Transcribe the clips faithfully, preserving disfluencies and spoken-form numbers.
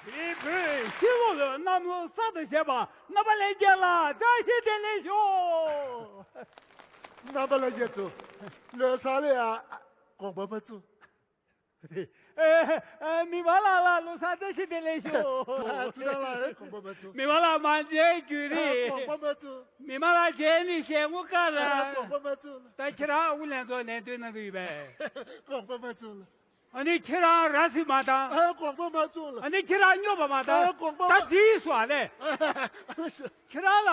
དེའི་བོད་ཤེས་ལོ་ལོ་གནམ་ལོ་གསར་དུ་བཞད་པ་རྣམ་པ་ལྷན་རྒྱས་ལ་བཀྲ་ཤིས་བདེ་ལེགས་ཞུ། རྣམ་པ་ལྷན་རྒྱས་ཚོ་ལོ་གསར་ལ་ཡ་དགོངས་པ་མ་ཚོམས། ཨེ་ཨེ། མི་མང་ལགས་ལ་ལོ་གསར་བཀྲ་ཤིས་བདེ་ལེགས་ཞུ། ཐུགས་རྗེ་གནང་ལགས། དགོངས་པ་མ་ཚོམས། མི་མང་ལགས་མང་ཆེ་རྒྱུ་རེད། དགོངས་པ་མ་ཚོམས། མི་མང་ལགས་བྱས་ནི་ཞལ་ངོ་དཀར་ལ། དགོངས་པ་མ་ཚོམས། ད་ཁྱེད་རང་དབུ་ལེན་ཚོགས་ནས་འདོན་གནང་གི་ཡོད་པས། དགོངས་པ་མ་ཚོམས། ཨ་ནི་ཁྱེད་རང་ར་སི་མ་བཏང་། ཨ་དགོངས་པ་མ་ཚོམས་ལ། ཨ་ནི་ཁྱེད་རང་སྨྱོ་པ་མ་བཏང་། ཨ་དགོངས་པ་མ། ད་འཛིན་སོང་ཨ་ལས། ཨ་ཤ། ཁྱེད་རང་ལ་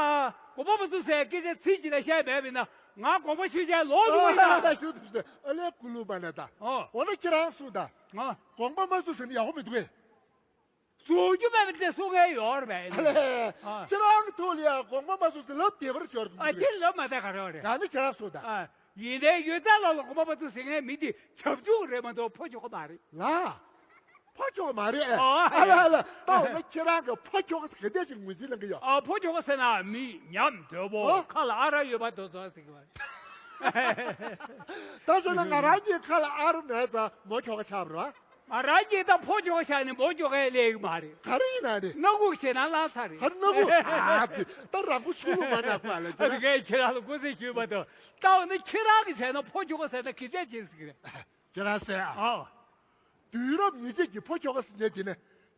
དགོངས་པ་མ་ཚོམས་ཟེར་སྐད་ཆ་ཚིག་གཅིག་ལ་བཤད་མེད་པས་ན་ང་དགོངས་པ་ཞུ་བྱས་ལོག་འགྲོ་གི་ཡིན་ད། ཨ་ཞུ་ཐུབ་ཤི། ཨ་ལས་ཀུ་ལུ་མ་ན་ད། ཨོ། འོ་ན་ཁྱེད་རང་གསུངས་ད། ཨ། དགོངས་པ་མ་ཚོམས་ཟེར་ན་ཡག་པོ་མི་འདུག་གས། རྫོགས་རྒྱུ་མེད་པ་དེ་གསུང་མཁན་ཡོད་རེད་པས། ཨ་ལས། ཨ། ཁྱེད་རང་གི་ཐུགས་ལ་ཡང་དགོངས་པ་མ་ཚོམས་ཟེར་ལབ་བདེ་བར་ཤོར་གི་ཨ་མི་འདུག་དེ་གས། ལབ་མ་བདེ་ག་རེ་རེད། ཡང་ན་ཁྱེད་རང་གསུངས་ད། ཨ། ཡིན་ནའི་ཡོད་ཚད་ལ་ལ་དགོངས་པ་མ་ཚོམས་ཟེར་མཁན་མི་དེ་བྱབ་ཆུང་རེད་མ་གཏོགས་ཕོ་ཁྱོ་ག་མ་རེད། ལ། ཕོ་ཁྱོ་ག་མ་རེད། ཨ། ཨ་ལ་ཨ་ལ། ད་འོ་ན་ཁྱེད་རང་གི་ཕོ་ཁྱོ་ག་ཟེར་ག་དེ་ཞིག་ངོས་འཛིན་གནང་གི་ཡོད། ཨ། ཕོ་ཁྱོ་ག་ཟེར་ན་མི་ཉམས་དོད་པོ། ཨ། ཁ་ལ་ཨ་ར་ཡོད་པ་དེ་ཚོ་ཟེར་གི་བ། ད་བྱས་ན་ང་རང་གི་ཁ་ལ་ཨ་ར་ན་ས་མོ་ཁྱོ་ག་ཆགས་པ་རེད་བ། ང་རང་གིས་ད་ཕོ་ཁྱོ་ག་བཞག་ནས་མོ་ཁྱོ་ག་ལས་ཀྱི་མ་རེད། ག་རེ་ཡིན་ན་རེད། སྣ་ཁུག་བྱས་ན་བླངས་ཚར་རེད། ཧ་སྣ་ཁུག་ཨ་ཙི། ད་རང་མགོ་ཆུ་ལུག་མ་ན་ཁོ་ལ་ཨ་ཙི། ཁྱེད་རང་ལ་སྐུ་ཚེ་ཞུས་མ་གཏོགས་ད་འོ་ན་ཁྱེད་རང་གིས་བྱས་ན་ཕོ་ཁྱོ་ག་ཟེར་ན་གི་ཚད་ཅན་ཟེར་གི་རེད། ཁྱེད་རང་ཟེར་ཨ། ཨ། དུས་རབས་ཉེར་གཅིག་གི་ཕོ་ཁྱོ་ག་ཟེར་མཁན་དེ་ནི་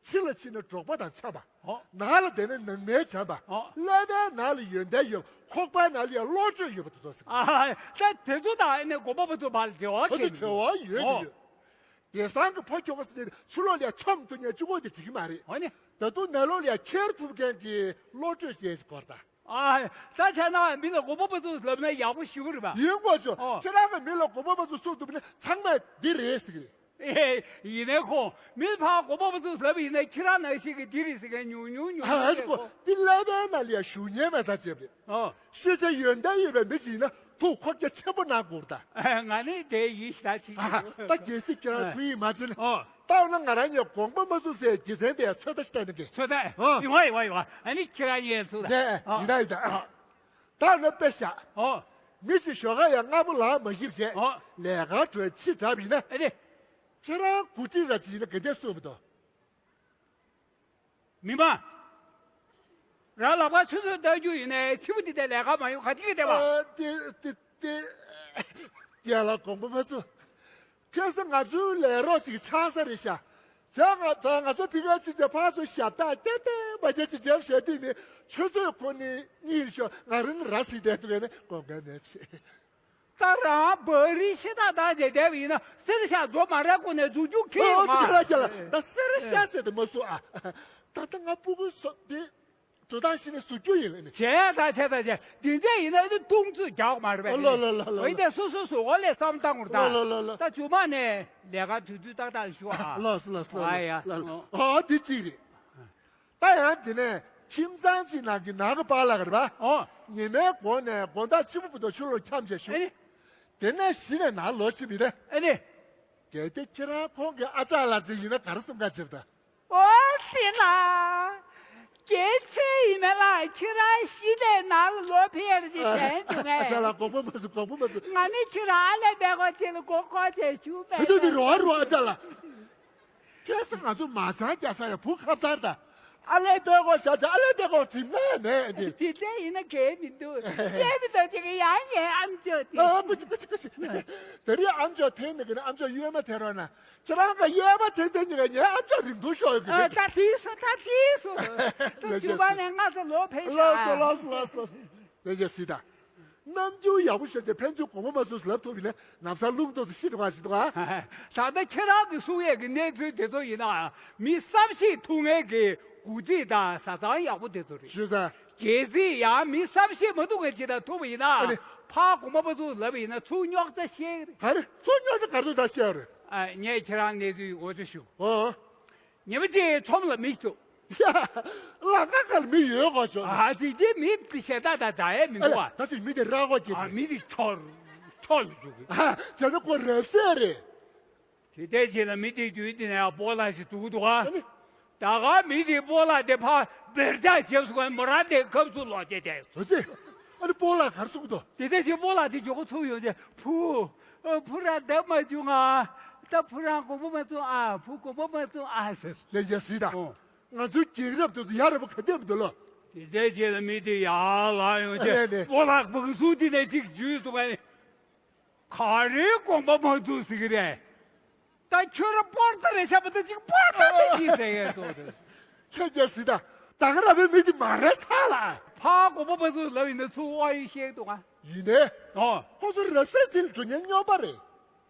ཕྱི་ལ་ཕྱིན་ན་འབྲོག་པ་དང་འཆམ་པ། ཨོ། ནང་ལ་བསྡད་ན་ནང་མིའི་འཆམ་པ། ཨོ། ཀླད་པའི་ནང་ལ་ཡོན་ཏན་ཡོད། ཁོག་པའི་ནང་ལ་ཡང་བློ་གྲོས་ཡོད་པ་དེ་ཚོ་ཟེར་གི། ཨ། ད་དེ་ཚོ་དང་ཨ་ནི་དགོངས་པ་མ་ཚོམས་བར་ལ་འབྲེལ་བ། ཨོ་དེ་ཁྱད་མི་འདུག་འབྲེལ་བ་ཡོད་ཀྱི་ཡོད། ཨོ། དེང་སང་གི་ཕོ་ཁྱོ་ག་ཟེར་མཁན་དེ་ཕྱི་ལོགས་ལ་ཡང་འཆམ་ཐུབ་མཁན་གཅིག་པོ་དེ་བྱེད་ཀྱི་མ་རེད། ཨོ་ནི། ད་དུང་ནང་ལོགས་ལ་ཡང་འཁྱེར་ཐུབ་མཁན་གྱི་བློ་གྲོས་ཅན་ཞིག་དགོས་རེད་ད། ཨ། ད་བྱས་ན་མི་ལ་དགོངས་པ་མ་ཚོམས་ལབ་ན་ཡག་པོ་ཞེ་པོ་རེད་པ། ཡིན་དགོས་ཆོག་ཨོ། ཁྱེད་རང་གིས་མི་ལ་དགོངས་པ་མ་ཚོམས་གསུང་ཐུབ་ན་ཚང་མས་འདི་རེད་ཟེར་གི་རེད། ཨེ། ཡིན་ནའི་ཁོང་མི་ལ་ཕར་དགོངས་པ་མ་ཚོམས་ལབ་པ་ཡིན་ན་ཁྱེད་རང་ནང་བཞིན་གྱི་འདི་རེད་ཟེར་མཁན་ཉུང་ཉུང་ཉུང་ཨ་ཉུང་ཨ་ཟེར་ཁོ་རེད་ཁོ། འདི་ཀླད་པའི་ནང་ལ་ཡང་ཞུགས་མཁན་མེད་ས་བྱས་པ་རེད། ཨོ། ཤེས་བྱ་ཡོན་ཏན་ཡོད་པའི་མི་ཞིག་ཡིན་ན་ཐུགས་ཁོག་རྒྱ་ཆེན་པོ་གནང་དགོས་རེད་ད། ཨ། ང་ནི་དེ་ཡིད་ཆེས་བྱེད་ཀྱི་འདུག་ད་གལ་སྲིད་ཁྱེད་རང་ཨ། ཐུགས་ཡིད་མ་ཆེས་ན། ཨོ། ད་འོ་ན་ང་རང་གཉིས་དགོངས་པ་མ་ཚོམས་ཟེར་རྒྱུ་མཚན་དེ་ཚོད་ལྟ་ཞིག་བལྟས་ན་འགྲིག་ཚོད་ལྟ། ཨ། ཡིན་བ་ཡིན་བ་ཡིན་བ། ཨ་ནི་ཁྱེད་རང་གཉིས་ཚོད་ལྟ། ནས་ཨ། ཡིན་ད་ཡིན་ད། ཨ། ད་འོ་ན་དཔེ་བཞག་ཨོ། མི་ཞིག་ཞོགས་ཀ་ཡང་སྔ་པོ་ལངས་མ་ཤེས་བྱས། ཨོ། ལས་ཀ་འགྲོ་ཕྱི་དྲགས་པ་ཡིན་ན། ཨ་ནི། ཁྱེད་རང་འགོ་ཁྲིད་ར་ཅིག་ཡིན་ན་ག་འདྲས་གསུངས་པ་དང་། མི་མང་། རང་ལག་པ་ཆུ་ཚོད་ལྟ་རྒྱུ་ཡིན་ནའི་ཕྱི་པོ་འདི་དེ་ལས་ཀ་མ་ཡོང་ག་ཅི་གི་བལྟས་པ། ཨ། དེ་དེ་དེ། རྒན་ལགས་དགོངས་པ་མ་ཚོམས། ཁ་སང་ང་ཚོའི་ལས་རོགས་ཤིག་ཆང་ས་རེད་ཤག་བྱས་ང་ཚོ་ང་ཚོ་ཕི་ག་ཕྱིན་བྱས་ཕར་ཚུར་ཞབས་ཏག་ཏག་ཏག་མ་བྱས་ཅིག་རྒྱབ་བཞག་དུས་ནི་ཆུ་ཚོད་ཁོ་ནི་གཉིད་ཤོར་ང་རང་ར་བཟི་བསྡད་འདུག་ནི་དགོངས་འགལ་མེད་པ་བྱས། ད་རང་བ་རི་ཤི་ད་ད་བྱས་བསྡད་པ་ཡིན་ན་གསེར་ཤ་རྡོ་མ་ར་ཀུ་ནས་འཛུགས་རྒྱུ་ཁྱི་ཨོ་ཡོང་ཙི་ཨ། ཁ་ལ་ཁ་ལ་ད་གསེར་ཤ་ཟེར་དུ་མ་སུ་ཨ། ད་ལྟ་ང་སྤུ་གུ་སོ་དེ་འགྲོ་སྟངས་ཤི་ནས་ཟུག་རྒྱུ་ཡིན་ལ་ནི། བྱས་ད་བྱས་ད་བྱས་འདི་འདྲ་ཡིན་ན་ནི་ལྟུང་ཚོད་རྒྱག་མ་རེད་པས། ལོ་ལོ་ལོ་ལོ། འོ་ཡིན་ད་སོ་སོ་སོ་འོ་ལས་བསམ་བཏང་དགོས་ད། ལོ་ལོ་ལོ་ལོ། ད་མཇུག་མ་ནས་ལས་ཀ་དུས་དུས་ཏག་ཏག་ཞུ་ཨ། ལོ་སོ་ལོ་སོ་ལོ། ཨ་ཡ། ཨོ་འདི་གཅིག་རེད། ད་ཡང་དེ་ནས་ཁྱིམ་ཚང་གཅིག་ནང་གི་ནང་གི་པཱ་ལགས་རེད་པ། ཨོ། ཉི་མའི་གོང་ནས་དགོང་དག་ཕྱི་པོ་བར་དུ་ཆུ་ལོག་འཁྱམས་བྱས་བཞུགས། ཨེ་ནི། དེ་ནས་གཞི་ནས་ནང་ལོག་ཕྱིན་པ་ཡིན་ན། ཨེ་ནི། གལ་ཏེ་ཁྱེད་རང་ཁོང་གི་ཨ་ཅག་ལགས་ཅིག་ཡིན་ན་ག་རེ་གསུང་ག་བྱེད་པ་དང་། ཨོ་ཙི་ལ། གལ་ཆེ་ཡིན་མེད་ལ་ཁྱེད་རང་གཞི་ནས་ནང་ལ་ལོག་ཕེབས་ཡར་ཅིག་དྲན་བྱུང་ངས། ཨ་ཅག་ལགས་དགོངས་པ་མ་ཚོམས་དགོངས་པ་མ་ཚོམས། ང་ནི་ཁྱེད་རང་ཨ་ལས་པད་གོ་ཆེ་ལ་མགོ་སྐོར་བྱས་བཞུགས་མེད། དེ་ཚོ་འདི་རོ་ཨ་རོ་ཨ་ཅག་ལགས། ཁ་སང་ང་ཚོ་མ་ཚང་རྒྱ་ས་ཡ་བུ་ཁབ་ཚར་ད། ཨ་ལས་པད་གོ་བཞག་བྱས་ཨ་ལས་པད་གོ་གྲིམ་ན་མེད་འདི། དེ་འདྲ་ཡིན་ན་གལ་མི་འདུག་བཤད་པ་དང་གཅིག་ཡང་ངའི་ཨམ་ཅོག་དེ། ཨ་ཀུ་ཅི་ཀུ་ཅི་ཀུ་ཅི། དེ་རིང་ཨམ་ཅོག་འཐེན་ནི་གི་ནི་ཨམ་ཅོག་གཡོན་མ་འཐེན་རོགས་གནང་། ཁྱེད་རང་ག་གཡས་མ་འཐེན་འཐེན་ཉི་ག་ངའི་ཨམ་ཅོག་རིང་ཐུང་ཤོར་ཡོད་གི། ཨ་ད་བྲིས་སོ་ད་བྲིས་སོ། ད་མཇུག་མ་ནས་ང་ཚོ་ལོག་ཕེབས་ཤག་ལགས་སོ་ལགས་སོ་ལགས་སོ། ལས་ཀྱི་སྲིད་དང་། རྣམ་འགྱུར་ཡག་པོ་ཤར་གྱི་ཕན་ཚུན་དགོངས་པ་མ་ཚོམས་ལབ་ཐུབ་པ་ཡིན་ན་ལམ་སང་རླུང་རྟ་ཚོ་ཤི་འགྲོ་བ་ཞིག་འདུག་ཨ། ད་ལྟ་ཁྱེད་རང་གི་གསུང་ཡས་ཀྱི་གནས་ཚུལ་དེ་ཚོ་ཡིན་ན་མི་བསམ་ཤེས་ཐུབ་མཁན་གྱི་འགོ་ཁྲིད་དང་བཟའ་ཚང་ཡག་པོ་དེ་ཚོ་རེད། ཞུ་ས། གལ་སྲིད་ཡང་མི་བསམ་ཤེས་མ་ཐུབ་མཁན་ཅིག་དང་ཐུག་པ་ཡིན་ན་ཨ་ནི། ཕར་དགོངས་པ་མ་ཚོམས་ལབ་པ་ཡིན་ན་ཚུར་རྙོག་དྲ་བཤད་ཀྱི་རེད། ག་རེ་ཚུར་རྙོག་དྲ་ག་རེ་འདུག་ད་བཤད་རེད། ཨ་ངས་ཁྱེད་རང་གནས་ཚུལ་ངོ་སྤྲོད་ཞུ། ཨོ། ཉི་མ་གཅིག་ཁྲོམ་ལ་མི་ཞིག་འདུག་ལ་ཀ་ཀར་མི་ཡོད་གོ་ཆོག་ཨ་ཙི་དེ་མི་དེ་ཞེ་ད་ད་ད་ཡས་མི་འདུག་ཨ། ད་ཅིག་མི་དེ་ར་གོ་ཀྱི་ཨ་མི་དེ་ཁྱོར་ཁྱོར་ལ་འཇུག་གི་ཨ་ཅེ་ན་ཁོ་རབ་སེ་རེད། དེ་ལྟས་ཅེ་ན་མི་དེ་དུས་དེ་ནས་སྤོ་ལགས་ཤིག་འདུག་འདུག་ཨ། ད་ག་མི་དེ་སྤོ་ལགས་དེ་ཕ་བེར་ཐག་བྱེད་སོང་མོ་ར་དེ་ཁབ་སུ་ལོག་ཅེ་དེ་ཨ་ཙི། ཨ་ནི་སྤོ་ལགས་གར་སོང་འདུག་དེ་ལྟས་ཅེ་སྤོ་ལགས་དེ་མགྱོགས་པོ་ཚུར་ཡོང་ཅེ་བུ། ཨ་བུ་ར་འདབ་མ་བྱུང་ཨ། ད་བུ་རང་དགོངས་པ་མ་ཚོམས་ཨ་བུ་དགོངས་པ་མ་ཚོམས་ཨ་ཟེར། ལས་རྒྱ་སྲིད་དང་། ཨོ། ང་ཚོའི་རྒྱལ་རབས་དེ་ཚོ་ཡ་རབས་ག་འདྲ་མི་འདུག་ལོ། དེ་འདྲའི་རྗེས་ལ་མི་དེ་ཡར་ལངས་ཡོང་རྗེས་ཨ་ལས་ལས། སྤོ་ལགས་བང་སུ་དེ་ནས་གཅིག་འཇུས་འདུག་ག་ནི། ག་རེ་དགོངས་པ་མ་ཚུགས་ཟེར་གི་རེད། ད་ཁྱོད་རང་པོར་ཏ་རེད་ཤག་པ་ད་ཅིག་པོར་ཏ་རེད་ཅིག་ཟེར་ཡས་འདུག་དེ། ཁྱོད་ཀྱང་ཟིན་ད། ད་ག་ར་བའི་མི་དེ་མ་རེད་ཚ་ལ། ཕ་དགོངས་པ་མ་ཚུགས་ལབ་ཡིན་ན་ཚུར་དབང་ཡོད་བཤད་འདུག་ག་ཡིན་ནས། ཨོ། ཁོ་ཚོ་རབ་གསལ་ཅིག་འགྲོ་ཉེན་སྙོམས་པ་རེད།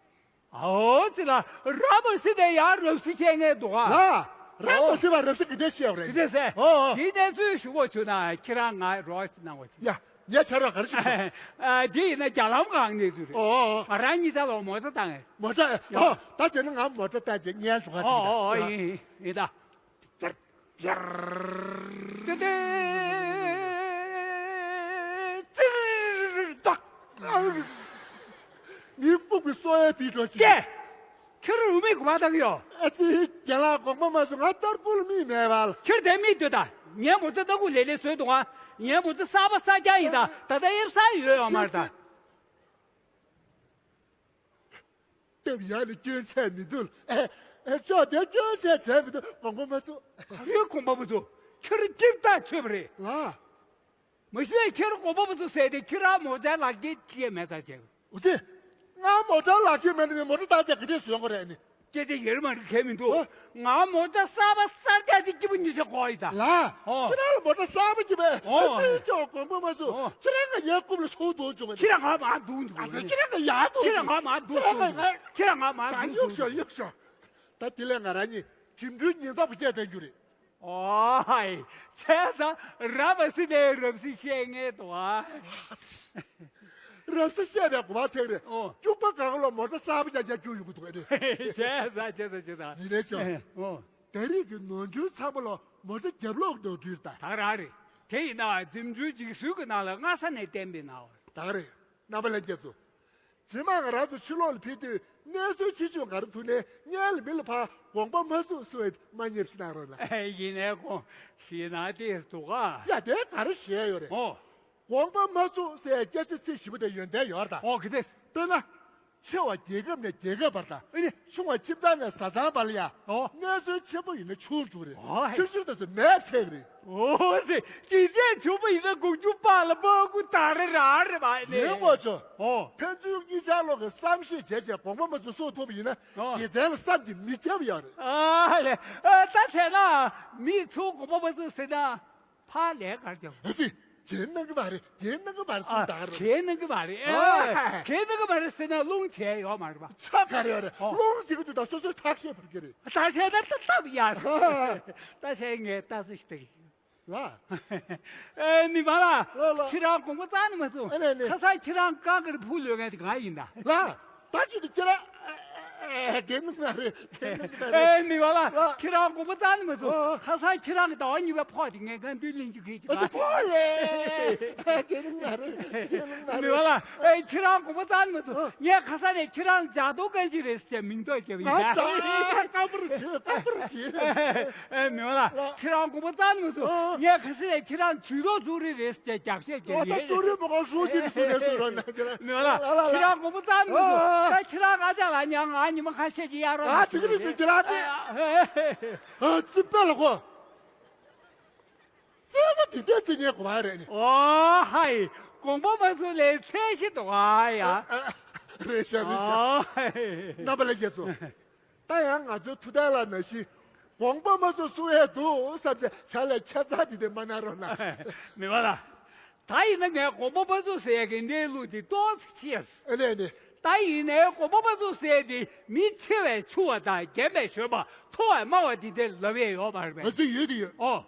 ཨོ་ཙི་ལ། ར་མ་སི་དེ་ཡང་རབ་སི་བྱས་ངེས་འདུག་ག་ལ། ར་མ་སི་བ་རབ་སི་གི་དེ་བཤད་རེད། དེ་ཟེར། ཨོ་ཨོ། དེའི་གནས་ཚུལ་ཞུ་དགོས་བྱུང་ན་ཁྱེད་རང་ང་རོགས་གནང་དགོས་བྱུང་། ཡ། ངས་བྱ་རོགས་ག་རེ་ཞིག་བྱུང་། ཨ། དེ་ཡིན་ན་རྒྱ་ལམ་གང་གནས་ཚུལ་རེད། ཨོ་ཨོ། ང་རང་གཉིས་ཆ་ལ་མོ་ཊ་བཏང་ངས། མོ་ཊ། ཡ། ཨོ། ད་བྱས་ན་ང་མོ་ཊ་བཏང་བྱས་ངའི་འགྲོ་ག་ཅིག་ཨོ་ཨོ་ཨོ། ཡིན་ཡིན་ཡིན་ད། ཏེ་ཏེ། ཙིར་ཏག་མི་སྤུག་པའི་སོ་ཡའི་པི་ཀྲོ་ཅི། ཀྱེ། ཁྱོད་རུ་མིག་གོ་བ་དག་ཡོ། ཨ་ཙི། རྒན་ལགས་དགོངས་པ་མ་ཚོམས། ང་ལྟར་བུལ་མིག་མེད་པ། ཁྱོད་དེ་མིག་ལྟོས་དང་། ངའི་མོ་ཊ་སྣ་ཁུག་ལེ་ལེ་བཟོས་འདུག་ཨ། ངའི་མོ་ཊ་གསར་པ་གསར་རྐྱང་ཡིན་ད། ད་ལྟ་ཨེབ་གསར་ཡོད་ཡོད་མ་རེད་ད། ལྟེབ་ཡག་ནི་སྐྱོན་ཆ་མི་འདུག་ཨེ། ཨེ། ཅོག་དེ་སྐྱོན་ཆ་བྱས་མི་འདུག་དགོངས་པ་མ་ཚོམས། ག་རེ་དགོངས་པ་མ་ཚོམས། ཁྱོད་རང་སྐྱིབ་ཐག་ཆོད་པ་རེད། ལགས། མ་གཞི་ཁྱེད་རང་དགོངས་པ་མ་ཚོམས་ཟེར་ཏེ་ཁྱེད་རང་མོ་ཊ་ལག་ཁྱེར་ཁྱེར་མེད་ཙང་བྱས། འོ་ཙི། ང་མོ་ཊ་ལག་ཁྱེར་མེད་ནས་མོ་ཊ་བཏང་ཚེ་ག་དུས་བཟོ་ཡོང་གི་རེད་ནི། སྐད་ཆ་ཡེར་མ་རེད་གལ་མི་འདུག་ཨོ། ང་མོ་ཊ་གསར་པ་གསར་རྐྱང་ཅིག་སྐྱིད་པོ་ཉོ་ཆ་དགོས་ཡིན་ད། ལགས། ཨོ། ཁྱེད་རང་ལ་མོ་ཊ་གསར་པ་སྐྱིད་པས། ཨོ། ཨ་ཙི། ཅོག་དགོངས་པ་མ་ཚོམས། ཨོ། ཁྱེད་རང་ང་ཡར་རྐུབ་ལ་སོང་འདུག་བྱུང་བ་ནི། ཁྱེད་རང་ང་མར་འདུག་འདུག་ཨ་ཙི། ཁྱེད་རང་ང་ཡར་འདུག་ཁྱེད་རང་ང་མར་འདུག་ཁྱེད་རང་ང་ང་ཁྱེད་རང་ང་མར་ད་འདུག་གཡུག་ཤོག་གཡུག་ཤོག་ད་དེ་ལས་ང་རང་གཉིས་འགྲིམ་འགྲུལ་ཉེན་རྟོག་པ་བཤད་བསྡད་རྒྱུ་རེད། ཨོ་ཧའི། བྱས་ཙང་ར་མ་སི་ནས་རབ་སི་བཤད་ངེས་འདུག་ཨ། རབ་སི་བཤད་པའི་གོ་བ་ཚེག་རེད། ཨོ། སྐྱུག་པ་གང་ལ་མོ་ཊ་གསར་པ་རྐྱང་རྐྱང་སྐྱུག་ཡོང་གི་འདུག་ཨ་ནི། བྱས་ཙང་བྱས་ཙང་བྱས་ཙང་། ཡིན་ནའི་ཅང་། ཨོ། ད་རེས་ཀྱི་ནོར་འཁྲུལ་ཚང་མ་ལ་མོ་ཊ་རྒྱབ་ལོག་ནོར་འཁྲུལ་ད། ད་རང་རེད། དེ་ཡིན་ན་འགྲིམ་འགྲུལ་སྒྲིག་སྲོལ་གྱི་ནང་ལ་སྔ་ས་ནས་གཏན་འབེབས་གནང་བ་རེད། ད་རེད། རྣམ་པ་ལྷན་རྒྱས་ཚོ། རྗེས་མ་ང་རང་ཚོ་ཕྱི་ལོགས་ལ་ཕེབས་དུས་གནས་ཚུལ་ཆེ་ཆུང་ག་རེ་ཐུག་ནའི་སྔོན་ལ་མི་ལ་ཕར་དགོངས་པ་མ་ཚོམས་གསུང་བའི་མ་ཉེས་ཞིག་གནང་རོགས་གནང་། ཡིན་ནའི་ཁོང་ཞེད་སྣང་དེ་འདུག་ག་ཡ་དེ་ག་རེ་བཤད་ཡོད་རེད། ཨོ། དགོངས་པ་མ་ཚོམས་ཟེར་སྐད་ཆ་ཚིག་ཞིབ་པོ་དེ་ཡོན་ཏན་ཡོད་རེད་ད། ཨོ་གི་དེ། དཔེར་ན། ཆེ་བ་རྒྱལ་ཁབ་ནས་རྒྱལ་ཁབ་བར་དང་། ཨ་ནི། ཆུང་བ་ཁྱིམ་ཚང་ནས་བཟའ་ཚང་བར་ལ་ཡ། ཨོ། གནས་ཚུལ་ཆེན་པོ་ཡིན་ན་ཆུང་འགྲོ་རེད། ཨོ། ཆུང་ཆུང་དེ་ཚོ་མེད་ཚེག་རེད། ཨོ་ཟེ། ཅི་བྱས་ཆུང་པོ་ཡིན་ན་དགུང་ཆུང་པ་ལ་མ་དགུ་ད་རེ་ར་རེ་བ་ནི། ཡིན་དགོས་ཆོ། ཨོ། ཕན་ཚུན་གཉིས་ཆར་ལོག་གི་བསམ་ཤེས་བྱས་བྱས་དགོངས་པ་མ་ཚོམས་གསུང་ཐུབ་པ་ཡིན་ན། ཨོ། དགེ་མཚན་ལ་བསམ་གྱིས་མི་ཁྱབ་ཡོད་རེད། ཨ་ལེ། ཨ་ད་བྱས་ན་མི་ཚོ་དགོངས་པ་མ་ཚོམས་ཟེར་ན། ཕར་ལས་ཀར་རྒྱབ། ཨ་ཙི། རྒྱན་གནང་གི་མ་རེད། རྒྱན་གནང་གི་མ་རེད་ཨ། གསུངས་ད་རེད། རྒྱན་གནང་གི་མ་རེད། ཨ། རྒྱན་གནང་གི་མ་རེད་ཟེར་ན་རླུང་བྱས་ཡོད་མ་རེད་པ། ཆ་ག་རེ་ཡོད་རེད། ཨོ། རླུང་བྱེད་ཀྱི་འདུག་ད་སོ་སོའི་ཐག་ཤེས་བར་གྱི་རེད། ད་བྱས་ན་ད་སྟབས་ཡག་རེད། ད་བྱས་ངས་ལྟ་ཚུལ་ཞིག་ལྟ་གི། ལ། ཨེ་མི་མང་ལགས། ལ་ལ། ཁྱེད་རང་དགོངས་པ་རྩ་ནས་མ་ཚོམས། ཨ་ནས་ནས། ཁ་སང་ཁྱེད་རང་རྐང་དཀར་ཕུག་ལོས་མཁན་དེ་གང་ཡིན་ད། ལ། ད་ཅི་དུ་ཁྱེད་རང་། ཨ། ཨ། དེ་ནི་མ་རེད། དེ་ནི་མ་རེད། ཨེ་མི་མང་ལགས། ལ། ཁྱེད་རང་དགོངས་པ་རྩ་ནས་མ་ཚོམས། ཨ། ཁ་སང་ཁྱེད་རང་གི་ཟླ་བ་གཉིས་པའི་ཕོགས་དེ་ངས་གང་དུས་ལེན་རྒྱུ་གིས་ཅི་ཨ་ཙི་ཕོགས་ལས། ཨ། དེ་ནི་མ་རེད། དེ་ནི་མ་རེད། མི་མང་ལགས། ཨེ་ཁྱེད་རང་དགོངས་པ་རྩ་ནས་མ་ཚོམས། ཨ། ངས་ཁ་སང་ནས་ཁྱེད་རང་ལ་ལྗགས་རྡོ་རྐང་གཅིག་རེད་ཟེར་མིང་འདོགས་བརྒྱབ་ཡིན་ད། ཨ་ཙི། སྐམ་པོར་བྱེད། སྐམ་པོར་བྱེད། ཨེ་མི་མང་ལགས། ལ། ཁྱེད་རང་དགོངས་པ་རྩ་ནས་མ་ཚོམས། ཨ། ངས་ཁ་སང་ནས་ཁྱེད་རང་ཇུས་གཏོགས་ཚོགས་རིགས་རེད་ཟེར་རྒྱབ་བཤད་རྒྱབ་ཨོ་ད་ཡིན། ཚོགས་རིགས་མ་གོ་ཧྲུའུ་ཅི་ནས་སུ་རེད་སུ་རོ་ན་ཁྱེད་རང་། མི་མང་ལགས། ལ་ལ་ལ། ཁྱེད་རང་དགོངས་པ་རྩ་ནས་མ་ཚོམས། ཨ། ད་ཁྱེད་རང་ཨ་ཅག་ལ་ཉང་ང་ཉི་མ་ཁ་ཤས་ཀྱི་གཡར་རོགས་ཨ་ཙི་གི་རེད་ཁྱེད་རང་ཨ། ཨ་ཙི་པད་ལ་གོ། རྩེད་མོ་དེ་འདྲ་རྩེ་མཁན་གོ་བ་རེད་ནི། ཨོ་ཧའི། དགོངས་པ་མ་ཚོམས་ལས་ཚད་གཞི་འདུག་ཨ་ཡ། ཨ། རེད་ཤག་རེད་ཤག་ཨོ་ཧའི། རྣམ་པ་ལྷན་རྒྱས་ཚོ། ད་ཡང་ང་ཚོའི་ཐུབ་བསྟན་ལགས་ནང་བཞིན་དགོངས་པ་མ་ཚོམས་གསུང་ཡས་འདུག་བསམ་བྱས་བྱ་ལས་ཁྱད་མཚར་དེ་དེ་མ་གནང་རོགས་གནང་། མི་མང་ལགས། ད་ཡིན་ན་ངས་དགོངས་པ་མ་ཚོམས་ཟེར་ཡས་ཀྱི་གནས་ལུགས་དེ་ཏོག་ཙམ་ཤེས་སོང་། ཨེ་ལས་ནི། ད་ཡིན་ནའི་དགོངས་པ་མ་ཚོམས་ཟེར་ཡས་དེ་མི་ཆེ་བས་ཆུང་བ་དང་རྒན་པས་གཞོན་པ་མཐོ་བས་དམའ་བ་དེ་འདྲ་ལབ་ཡས་ཡོད་མ་རེད་པས། ང་ཚོ་ཡོད་དེ་ཡོད། ཨོ།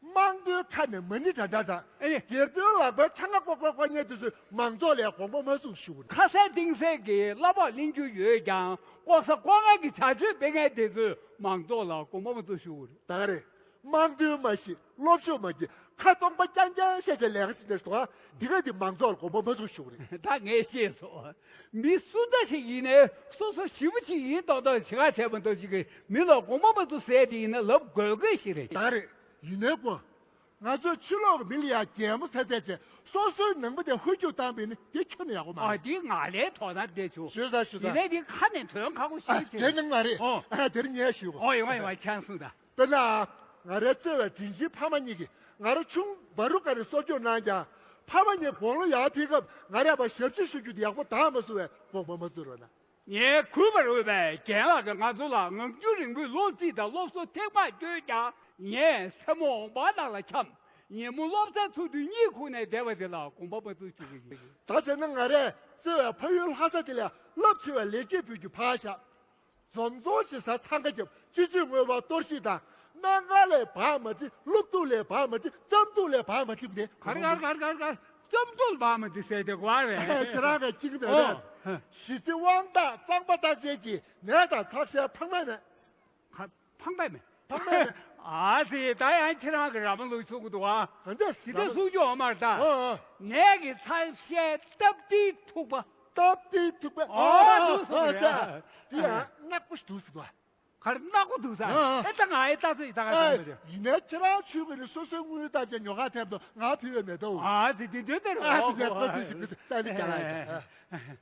དམངས་དོན་ཁ་ནས་མ་ཎི་འདྲ་འདྲ་དང་། ཨེ། སྒེར་དོན་ལག་པའི་ཁྲ་ང་ཀོ་ཀོ་ཀོ་ཉལ་དེ་ཚོས་མང་ཚོགས་ལ་དགོངས་པ་མ་ཚོམས་ཞུ་དགོས་རེད། ཁ་ཟས་གཏིང་ཟས་ཀྱི་གླ་ཕོགས་ལེན་རྒྱུ་ཡོད་ཀྱང་ལྐོག་ཟ་ལྐོག་རྔན་གྱི་བྱ་སྤྱོད་སྤེལ་མཁན་དེ་ཚོས་མང་ཚོགས་ལ་དགོངས་པ་མ་ཚོམས་ཞུ་དགོས་རེད། ད་ག་རེད། དམངས་དོན་མ་ཤེས། སློབ་སྦྱོང་མ་བགྱིས། ཁ་སྟོང་པ་རྐྱང་རྐྱང་བཤད་བྱས་ལས་ཀ་ཞིག་འདྲ་ཞིག་འདུག་ཨ། འདི་ག་འདི་མང་ཚོགས་ལ་དགོངས་པ་མ་ཚོམས་ཞུ་དགོས་རེད། ད་ངས་ཤེས་སོང་། མི་སུ་འདྲ་ཞིག་ཡིན་ནའི་སོ་སོ་ཞེ་པོ་ཅིག་ཡིན་མདོག་མདོག་བྱེད་ཁ་བྱས་མ་གཏོགས་ཅིག་གིས་མི་ལ་དགོངས་པ་མ་ཚོམས་ཟེར་དེ་ཡིན་ན་ལབ་དགོས་དགོས་ཞིག་རེད། ད་རེད། ཡིན་ནའི་ཀོ། ང་ཚོས་ཕྱི་ལོགས་ཀྱི་མི་ལ་ཡང་གད་མོ་ཚ་ཚ་བྱས་སོ་སོའི་ནང་མི་དེ་ཧུར་ཁྱུག་བཏང་བས་ནི་དེ་ཁྱོན་ནས་ཡག་པོ་མ་ཨ་རེད། འདི་ང་ལའི་དོ་སྣང་བསྡད་བྱུང་། ཞུས་ས་ཞུས་ས། ཡིན་ནའི་འདི་ཁ་ནས་དོན་ཁག་པོ་ཞིག་ཨ་བྱས། དེ་ནི་ང་རེད། ཨོ། ཨ་དེར་ངས་ཞུས་གོ། ཨོ་ཡོང་ཡོང་ཁྱང་སོང་ད། དཔེར་ན། ང་རའི་བརྩེ་བའི་དྲིན་ཆེན་ཕ་མ་གཉིས་ཀྱིས་ང་ར་ཆུང་བར་དུ་ག་རེ་གསོ་སྐྱོང་གནང་ཀྱང་། ཕ་མ་གཉིས་དགུང་ལོ་ཡར་ཕེབས་སྐབས་ང་རས་ཕར་ཞབས་ཕྱི་ཞུ་རྒྱུ་དེ་ཡག་པོ་དག་མ་སོང་བས་དགོངས་པ་མ་ཚོམ་རོགས་གནང་། ངས་གུས་པར་འོས་པའི་རྒན་ལགས་ཀྱིས་ང་ཚོ་ལ་ངང་རྒྱུད་རིང་པོའི་སློབ་ཁྲིད་དང་སློབ་གསོ་ཐེངས་མང་བསྐྱོན་ཀྱང་། ངས་མཚན་མོ་འོང་འབག་ནང་ལ་འཁྱམས། ཉིན་མོ་སློབ་ཚན་ཚུགས་དུས་གཉིད་ཁུག་ནས་བསྡད་པ་དེ་ལ་དགོངས་པ་མ་ཚོམ་ཞུ་གི་ཡིན། ད་བྱས་ན་ང་རས་བརྩེ་བའི་ཕ་ཡུལ་ལྷ་ས་དེ་ལ་རླབས་ཆེ་བའི་ལེགས་སྐྱེས་ཕུལ་རྒྱུ་ཕར་བཞག། འཛོམས་འཛོམས་ཞེས་ཟ་འཚང་ཁ་རྒྱབ། སྤྱི་སྤྱོད་དངོས་པོ་གཏོར་བཤིག་དང་། སྨན་ཁང་ལས་བག་མ་ཁྲིད། སློབ་ཕྲུག་ལས་བག་མ་ཁྲིད། རྩམ་ཐུག་ལས་བག་མ་ཁྲིད་དེ། གར་གར་གར་གར་གར། རྩམ་ཐུག་ལ་བག་མ་ཁྲིད་ཟེར་དེ་གོ་བ་རེད། ཁྱེད་རང་ག་གཅིག་མེད་ཨོ། རེད། གཞི་རྩའི་དབང་ཐང་གཙང་པ་བརྟག་དཔྱད་ཀྱིས་ནད་དང་ཚགས་ཤའི་ཕངས་མེད་མེད། ག་ཕངས་པས་མེད། ཕངས་པས་མེད། ཨ་ཙི་ད་ཡང་ཁྱེད་རང་གི་ར་མ་ལུག་ཆུང་གི་འདུག་ཨ། ཨ་འདྲས་ཇི་ལྟར་གསུང་རྒྱུ་ཨ་མར་ད། ཨ་ཨ། ནད་ཀྱི་ཚགས་ཤའི་སྟབས་བདེའི་ཐུག་པ། སྟབས་བདེའི་ཐུག་པ། ཨོ་ཨ་འདུག་སེ་ཨ་རེད། ཟེར། དེ་ཡང་ནག་པོ་ཞིག་འདུག་སེ་འདུག་ཨ། གར་ནག་པོ་འདུག་ས། ཨ་ཨ། ཨེ་ད་ང་ཨེ་ད་ཚོད་ད་ག་ཨ་ཚོད་མ་ཡིན་ནའི་ཁྱེད་རང་ཆུང་གི་ནས་སོ་སོའི་དངུལ་བཏང་བྱས་ཉོ་ག་ཐེབས་འདུག་ང་ཕུལ་བའི་མེ་ཏོག་ཨ་ཙི་དེ་འདྲ་དེ་རེད། ཨ་ཙི་ཨོ་ལེགས་པོ་ཨོ་ཟེར་ཞིག་ཨ་ཟེར་ད་ནི་རྒྱ་ལ་ཡིན། ཨ།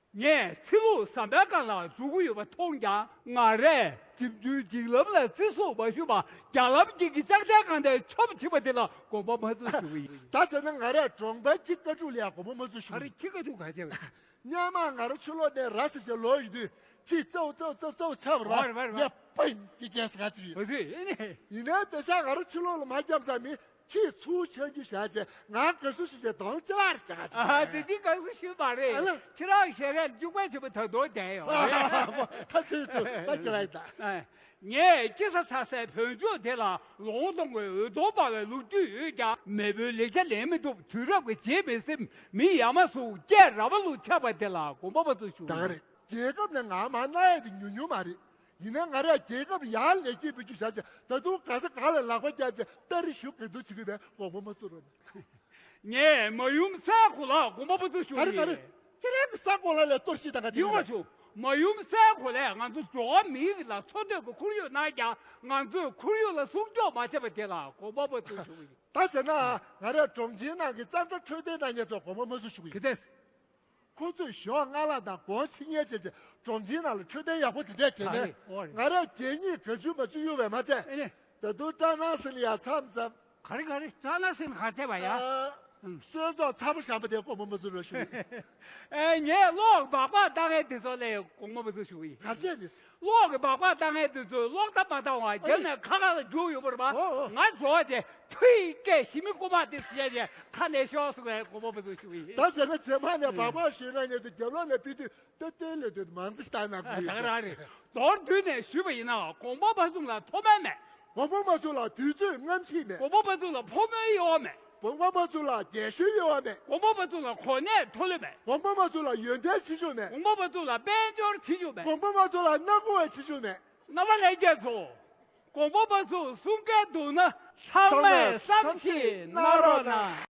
ངས་ཚེ་ལུགས་ཟམ་པའི་སྒང་ལ་འགྲོ་གི་ཡོད་པ་མཐོང་ཀྱང་། ང་རས་འགྲིམ་འགྲུལ་འགྲིག་ལམ་ལ་བརྩི་སྲུང་མ་ཞུས་པར་རྒྱ་ལམ་དཀྱིལ་གྱི་ལྕགས་ཆར་སྒང་ནས་མཆོང་ཕྱིན་པ་དེ་ལ་དགོངས་པ་མ་ཚོམ་ཞུ་གི་ཡིན། ད་བྱས་ན་ང་རས་གྲོང་པའི་ཁྱི་ཁ་ཕྲུག་ལ་ཡང་དགོངས་པ་མ་ཚོམ་ཞུ་གི་ཡིན། ཨ་རེ་ཁྱི་ཁ་ཕྲུག་ག་བྱས་པ། སྔོན་མ་ང་རང་ཕྱི་ལོགས་ནས་ར་བཟི་བྱས་ལོག་ཡོང་དུས་ཁྱི་ཙོག་ཙོག་ཙོག་ཙོག་ཆགས་པ་རེད་པ། རེད་རེད་རེད། ངས་པིང་ཀི་ཀེ་ཟེར་ག་ཅིག་ཡོད། ཨ་ཙི་ཨེ་ནི། ཡིན་ནའི་དེང་སང་ང་རང་ཕྱི་ལོགས་ལ་མ་འཁྱམས་ཙང་མི། ཁྱིས་ཚུར་ཆང་རྒྱུ་བཞག་བྱས་ང་དགའ་བསུ་ཞུ་བྱས་གདོང་ཅི་ལགས་རེ་བྱ་ག་བྱས། ཨ་དེ་འདི་དགའ་བསུ་ཞུས་པ་རེད། ཨ་ལ། ཁྱེད་རང་ཞལ་རས་མཇུག་པ་བྱེད་པ་ད་དུང་བསྡད་ཡོད། ཨ་ད་ཚོད་ཚོད་ད་ཁྱེད་རང་ཡིན་ད། ཨ། ངས་སྐྱེ་ས་ཚ་སའི་བོད་ལྗོངས་དེ་ལ་ལོ་ངོ་སྟོང་གི་འོད་སྟོང་འབར་བའི་ལོ་རྒྱུས་ཡོད་ཀྱང་། མེས་པོའི་ལེགས་ཆ་ལེན་མི་ཐུབ། དུས་རབས་ཀྱི་རྗེས་མི་ཟིན། མི་ཡ་མ་ཟུག་སྐད་ར་བ་ལུག་ཆགས་པ་དེ་ལ་དགོངས་པ་མ་ཚོམ་ཞུ། ད་ག་རེད། རྒྱལ་ཁབ་ནས་ང་མར་གནང་ཡ་དེ་ཉུང་ཉུང་མ་རེད། ཡིན་ནའི་ང་རས་རྒྱལ་ཁབ་ལ་ཡར་ལེགས་སྐྱེས་ཕུལ་རྒྱུ་བཞག་བྱས་ད་དུང་ག་ས་ག་ལ་ལག་པ་བརྐྱངས་བྱས་ལྟ་རི་ཞུ་ག་འདུག་བྱེད་ཀྱི་བས་དགོངས་པ་མ་ཚོམ་རོགས་གནང་། ངས་མ་ཡུམ་སའི་གོ་ལར་དགོངས་པ་མ་ཚོམ་ཞུ་ག་རེ་ག་རེ། ཡིན། ཁྱེད་རང་གི་སའི་གོ་ལ་ལ་གཏོར་བཤིག་བཏང་ག་དེ་ཡོང་བ་ཡིན་བྱུང་། མ་ཡུམ་སའི་གོ་ལས་ང་ཚོ་འགྲོ་བ་མིའི་རིགས་ལ་འཚོ་སྡོད་ཀྱི་ཁོར་ཡུག་གནང་ཀྱང་། ང་ཚོས་ཁོར་ཡུག་ལ་སྲུང་སྐྱོབ་མ་བྱས་པ་དེ་ལ་དགོངས་པ་མ་ཚོམ་ཞུ་གི་ཡིན། ད་བྱས་ན་ང་རས་གྲོང་ཁྱེར་ནང་གི་གཙང་སྦྲ་འཕྲོད་བསྟེན་གནང་མཁན་ཚོར་དགོངས་པ་མ་ཚོམ་ཞུ་གི་ཡིན། ག་དེ། ཁོ་ཚོས་ཞོགས་སྔ་ལངས་དང་སྒོ་ཕྱི་ཉལ་བྱས་བྱས་གྲོང་ཁྱེར་ནང་ལ་འཕྲོད་བསྟེན་ཡག་པོ་དེ་འདྲས་བྱས་ནས། ཨ་རེད་ཨོ་རེད། ང་རས་གད་སྙིགས་ག་ཚོད་མ་ཚོད་གཡུགས་པས་མ་ཚད། ཨེ་ནས། ད་དུང་སྐྲ་ནང་སེམས་ལ་ཡ་མཚམས་མཚམས། ག་རེ་ག་རེ་སྐྲ་ནང་སེམས་ག་བྱས་པ་ཡ། ཨ། ཨང་། གསོལ་ཚོགས་ཚ་པོ་ཞིམ་པོ་དེ་དགོངས་པ་མ་ཚོམ་རོགས་ཞུ། ཨེ་ངས་གློག་སྦག་སྦག་བཏང་མཁན་དེ་ཚོ་ལ་དགོངས་པ་མ་ཚོམ་ཞུ་གི་ཡིན། ག་བྱས་ནས། གློག་གི་སྦག་སྦག་བཏང་མཁན་དེ་ཚོས་གློག་བརྡ་མ་བཏང་བར་རྒྱབ་ནས་ཁ་ཁ་ལ་རྒྱུག་ཡོང་བ་རེད་པ། ཨོ་ཨོ། ང་འགྲོ་བྱས་ཐུའི་སྐད་ཞི་མི་རྐུ་མ་དེ་ཟེར་བྱས་ཁ་ནས་ཤོར་སོང་བས་དགོངས་པ་མ་ཚོམ་ཞུ་གི་ཡིན། ད་བྱས་ན་རྗེས་མ་ནས་སྦག་སྦག་ཞུས་ན་ཉེ་དུ་རྒྱབ་ལོགས་ནས་ཕུད་དུས་ཏོ་ཏོའི་ལས་དོན་མང་ཙི་ལྟ་ན་དགོས་ཡོད། ད་ག་རང་རེད། མདོར་བསྡུས་ནས་ཞུས་པ་ཡིན་ན་དགོངས་པ་མ་ཚོམ་ལ་མཐོ་དམན་མེད། དགོངས་པ་མ་ཚོམ་ལ་དུས་ཚོད་རྔམ་བརྗིད་མེད། དགོངས་པ་མ་ཚོམ་ལ་ཕོ་མོའི་དབྱེ་བ་མེད། དགོངས་པ་མ་ཚོམ་ལ་རྒན་གཞོན་དབྱེ་བ་མེད། དགོངས་པ་མ་ཚོམ་ལ་གོ་གནས་མཐོ་ལོས་མེད། དགོངས་པ་མ་ཚོམ་ལ་ཡོན་ཏན་ཆེ་ཆུང་མེད། དགོངས་པ་མ་ཚོམ་ལ་དཔལ་འབྱོར་ཆེ་ཆུང་མེད། དགོངས་པ་མ་ཚོམ་ལ་སྣ་ཁུག་པ་ཆེ་ཆུང་མེད། རྣམ་པ་ལྷན་རྒྱས་ཚོ། དགོངས་པ་མ་ཚོམ་གསུང་སྐད་འདུག་ན་ཚང་མས་བསམ་ཤེས་གནང་རོགས་གནང་།